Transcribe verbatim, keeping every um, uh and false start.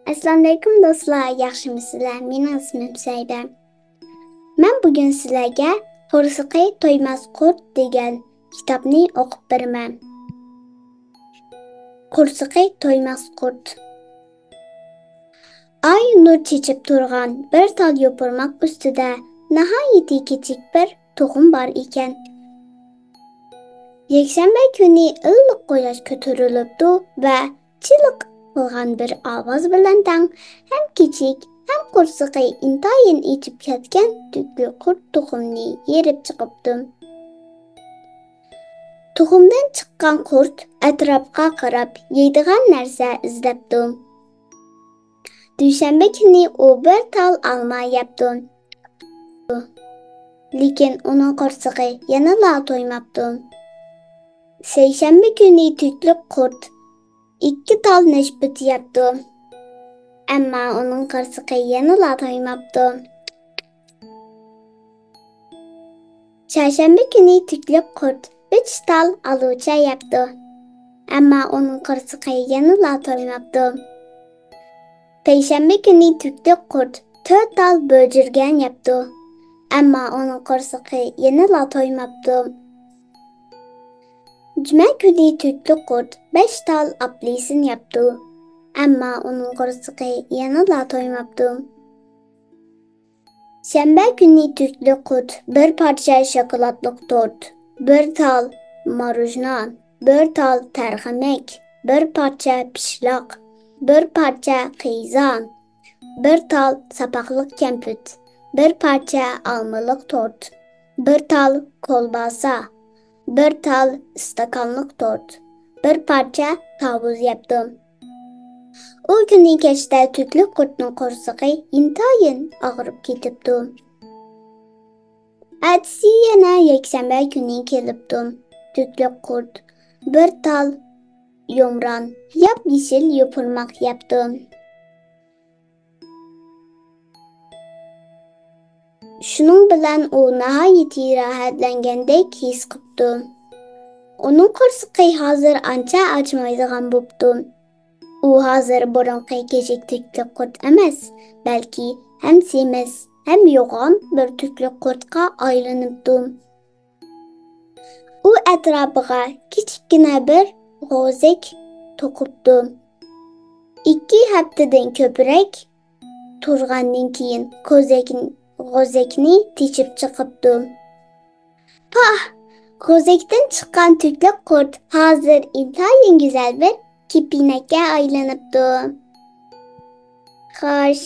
ئەسسالامۇئەلەيكۇم دوستلار، ياخشىمۇسىلەر؟ مېنىڭ ئىسمىم سەيدە. مەن بۈگۈن سىلەرگە قورسىقى تويماس قۇرت دېگەن كىتابنى ئوقۇپ بېرىمەن. قورسىقى تويماس قۇرت. ئاي نۇر چېچىپ تۇرغان بىر تال يوپۇرماق ئۈستىدە ناھايىتى كىچىك بىر تۇخۇم بار ئىكەن. يەكشەنبە كۈنى ئىللىق قۇياش كۆتۈرۈلۈپتۇ ۋە چىلىق قىلغان بىر ئاۋاز بىلەن تەڭ ھەم كىچىك، ھەم قورسىقى ئىنتايىن ئېچىپ كەتكەن تۈكلۈك قۇرت تۇخۇمنى يېرىپ چىقىپتۇ. تۇخۇمدىن چىققان قۇرت ئەتراپقا قاراپ يەيدىغان نەرسە ئىزدەپتۇ. دۈشەنبە كۈنى ئۇ بىر تال ئالما يەپتۇ. لېكىن ئۇنىڭ قورسىقى يەنىلا تويماپتۇ. سەيشەنبە كۈنى تۈكلۈك قۇرت ئىككى تال نەشپۈت يەپتۇ. ئەمما ئۇنىڭ قورسىقى يەنىلا تويماپتۇ. چارشەنبە كۈنى تۈكلۈك قۇرت ئۈچ تال ئالۇچە يەپتۇ. ئەمما ئۇنىڭ قورسىقى يەنىلا تويماپتۇ. پەيشەنبە كۈنى تۈكلۈك قۇرت تۆت تال بۆجۈرگەن يەپتۇ. ئەمما ئۇنىڭ قورسىقى يەنىلا تويماپتۇ. جۈمە كۈنى تۈكلۈك قۇرت بەش تال ئاپېلسىن يەپتۇ. ئەمما ئۇنىڭ قورسىقى يەنىلا تويماپتۇ. شەنبە كۈنى تۈكلۈك قۇرت بىر پارچە شاكىلاتلىق تورت، بىر تال ماروژنا، بىر تال تەرخەمەك، بىر پارچە پىشلاق، بىر پارچە قىزا، بىر تال ساپاقلىق كەمپۈت، بىر پارچە ئالمىلىق تورت، بىر تال كولباسا، بىر تال ئىستاكانلىق تورت، بىر پارچە تاۋۇز يەپتۇ. ئۇ كۈنى كەچتە تۈكلۈك قۇرتنىڭ قورسىقى ئىنتايىن ئاغرىپ كېتىپتۇ. ئەتىسى يەنە يەكشەنبە كۈنى كېلىپتۇ. تۈكلۈك قۇرت بىر تال يۇمران، ياپيېشىل يوپۇرماق يەپتۇ. شۇنىڭ بىلەن ئۇ ناھايىتى راھەتلەنگەندەك ھېس قىپتۇ. ئۇنىڭ قورسىقى ھازىر ئانچە ئاچمايدىغان بوپتۇ. ئۇ ھازىر بۇرۇنقى كىچىك تۈكلۈك قۇرت ئەمەس، بەلكى ھەم سېمىز، ھەم يوغان بىر تۈكلۈك قۇرتقا ئايلىنىپتۇ. ئۇ ئەتراپىغا كىچىككىنە بىر غوزەك توقۇپتۇ. ئىككى ھەپتىدىن كۆپرەك تۇرغاندىن كېيىن، غوزەك-، غوزەكنى تېشىپ چىقىپتۇ. پاھ! غوزەكتىن چىققان تۈكلۈك قۇرت ھازىر ئىنتايىن گۈزەل بىر كېپىنەككە ئايلىنىپتۇ. خوش،